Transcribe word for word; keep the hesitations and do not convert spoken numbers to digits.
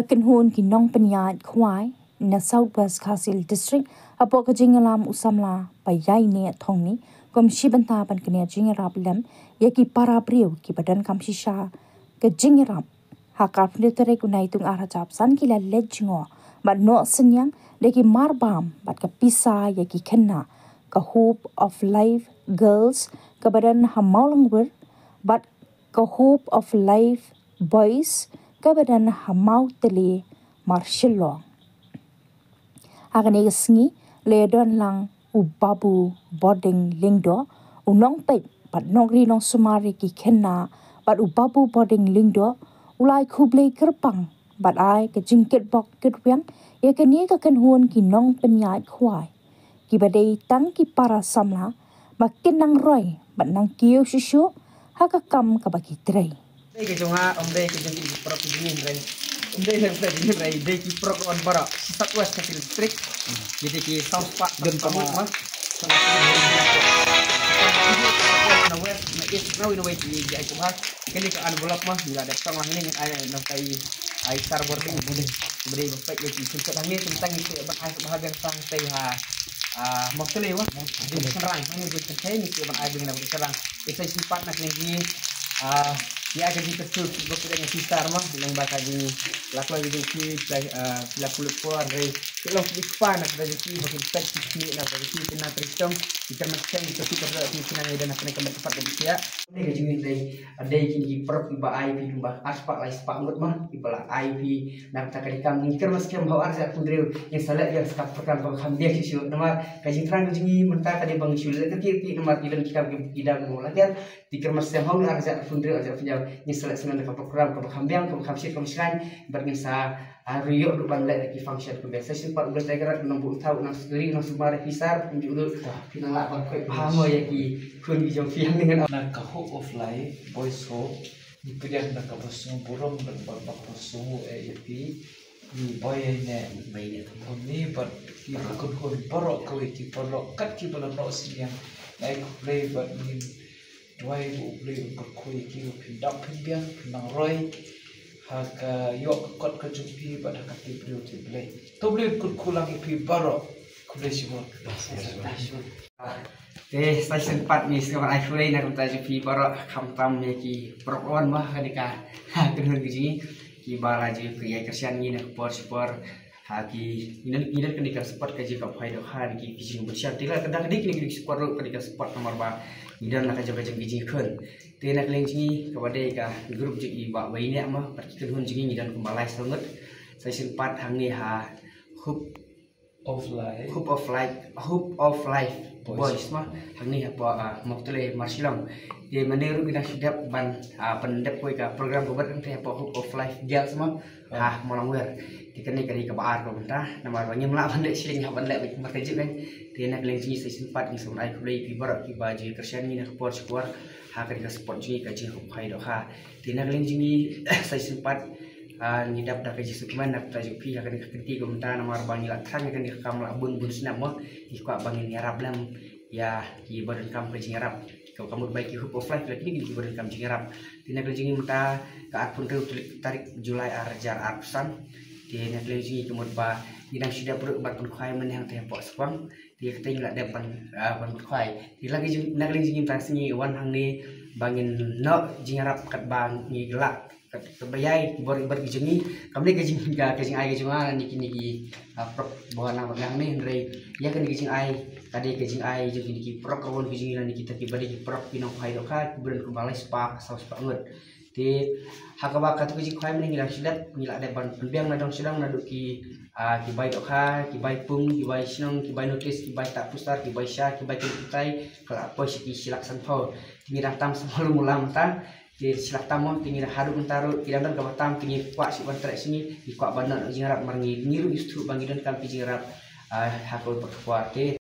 Kynhun ki nongpynïaid khwai na South West Khasi Hills District hapoh ka jingïalam u samla ba ïaineh thong ni kum shi bynta ban knieh jingïarap lem ïa ki para briew kiba donkam shisha ka jingïarap. Ha ka arphew tarik u Naitung arhajar arphew san ki la leit jngoh bad noh synñiang da ki marbam bad ka pisa ïa ki khynnah ka Hope of Life Girls kaba don ha Mawlangwir bad ka Hope of Life Boys kaba don ha Mawtyle Marshillong. Ha kane ka sngi la ïadon lang u Babu Bording Lyngdoh, u nongpeit bad nongri nongsumar ïa ki khynnah bad u Babu Bording Lyngdoh u la ai khublei kyrpang bad ai ka jingkitbok kitwiang ïa kane ka kynhun ki nongpynïaid khwai kiba dei tang ki para samla ba kin nang roi bad nang kiew shuh shuh ha ka kam kaba ki trei. Dei ka jong nga, ym dei ka jong ki paralok ki jong ngi, hynrei ym dei, hynrei dei ki paralok baroh shi South West Khasi Hills District. Ki dei ki saw spah don pamut ma. Na West, na East, na wei na wei ki ai kumba. Kane ka envelope ma, ngi la dep tong hangne, ngi ai nang kai ai star boarding. Bdei ba peit ïa ki, shisha hangne tang ngi te ban ai sha ba biang sang te ha. Ah, Mawtyle wa. Jong Shynrang, hangne jong Shynrang, ngi te ban ai biang na Shynrang. Ïa sa shisien pat na kane ngi, ah, ïa ka jingkyrkhu ba phi dang ïa shisar ma, dang ba ka jing la kloi ka jingkyrkhu, ah, la kulit por, re, ki long ki kpa na ka jingkyrkhu, ba ki pet ki kni na ka jingkyrkhu, ki na tristong, ki kyrmen seng, ki kyrkhu, ki kyrkhu, ki na ngi dan na kane ka met ka pat ba ki ïa. Kane ka jingkyrkhu dei, dei kine ki paralok kiba ai phi kumba ar spah lai spah ngut ma, kiba la ai phi na ka kane ka kam, ngi kyrmen skhem ba ar spah pynriew, ngi sa leh ïa ka program kaba kham biang shisha, namar ka jingthrang ka jong ngi mynta ka dei ba ngi shu leh ka kyrkhu, namar ki don ki kam ki dang mo la ker, Ti kyrmen stem hong ar hajar arphew hynriew, ar hajar arphew hynñiew, ngin sa leh sngewbha ka program kaba kham biang, kaba kham shit, kaba shngaiñ, bad ngin sa, ah, ïoh ruh ban leh ki function kaba biang. Sa shisien pat U Blei Trai Kynrad un nang buh thaw, un nang sukri, un nang sumar ïa phi sir, pynjah ruh phi nang lah ban khuid bha mo ïa ki khun ki jong phi hangne. Na ka Hope of Life Boys Home, ngi pdiang da kaba sngewburom bad kaba sngewbha ïa phi. Ngi bai ïa ne, bai ïa ne. Ngi bad ki khun khun baroh kawei ki paralok kat kiba la noh synñiang. Ngi ai khublei bad ngin duwai ba U Blei un kyrkhu ïa ki ba phin dap phin biang, phin nang roi ha ka ïoh ka kot ka jong phi bad ha ka tip briew tip Blei. To U Blei un kyrkhu lang ïa phi baroh. Khublei shibun. Te sa shisien pat ngi sngewbha ai khublei na ka bynta jong phi baroh, khamtam ïa ki paralok wan ma ha kane ka kynhun ka jong ngi. Kiba la ju ïai kyrshan ngi na ka por sha por. Ha ki, ngi don, ngi don kane ka support ka jong ka Phai Dohkha, ki, ki jingpynshai. Te la ka dak dik ngi ki support ruh kane ka support namar ba ngi don la ka jong ka jong ki jingkhun. Te na ka liang jong ngi kaba dei ka group jong i Bah Wei Neh ma, bad ki kynhun jong ngi ngi don kumba lai saw ngut. Sa shisien pat hangne ha Hope of Life. Hope of Life, Hope of Life Boys. Boys ma. Hangne hapoh, ah, Mawtyle Marshillong. Te mynne ruh ngi dang shu dep ban, ah, pyndep kawei ka program kaba bud hangtei hapoh Hope of Life Girls ma. Ah. Ha Mawlangwir. Te kane ka dei kaba ar ka bynta. Namar ba ngim lah ban leh shiliang hap ban leh bad ka jingkyrmen. Te na ka liang jong ngi sa shisien pat ngi sngewbha ai khublei ïa phi baroh kiba ju kyrshan ngi na ka por sha ka por. Ha kane ka support jong ngi ka jong ka Phai Dohkha. Te na ka liang jong ngi sa shisien pat, ah, ngi dap da ka jingsngewkmen na ka bynta jong phi ha kane ka kynti ka mynta namar ba ngi la thrang ïa kane ka kam la bun bun snem mo. Ngi kwah ba ngin ïarap lem ïa kiba donkam ka jingïarap. Ka, ka mut ba ki Hope of Life la kine kiba donkam jingïarap. Te na ka liang jong ngi mynta ka arphew hynriew tarik July ar hajar arphew san. Te na ka liang jong ngi ka mut ba ngi dang shu dep ruh ban pynkhwai mynne hangtei hapoh Skwang. Te katei ngi la dep ban, ah, ban pynkhwai. Te la ka jing, na ka liang jong ngi mynta sngi wan hangne ba ngin noh jingïarap katba ngi lah. Kat, katba ïai ki bor ki bor ki jong ngi. Kam dei ka jing, ka, ka jingai ka jong nga ne kine ki, ah, paralok ba wan nang ba hangne hynrei ïa kane ka jingai ka dei ka jingai jong kine ki paralok kawon ki jong ngi lane kita kiba dei ki paralok ki nongphai dohkha kiba don kumba lai spah saw spah ngut. Te ha kaba katu ka jingkhwai mynne ngi dang shu dep, ngi la dep ban pynbiang na dong sha dong naduh ki, ah, ki bai dohkha, ki bai pung, ki bai shnong, ki bai notice, ki bai tah poster, ki bai shar, ki bai kynthei, ka la poi sha ki shi lak sanphew. Te ngi dang tam sa mulu mula mynta. Te shi lak tam mo, te ngi dang haduh mynta ruh ki dang don kaba tam, te ngi kwah shuh ban treh sha ngi, ngi kwah ban noh jingïarap mar ngi, ngi ruh ngi sngewthuh ba ngi donkam ki jingïarap, ah, ha kawei pat ka por. Te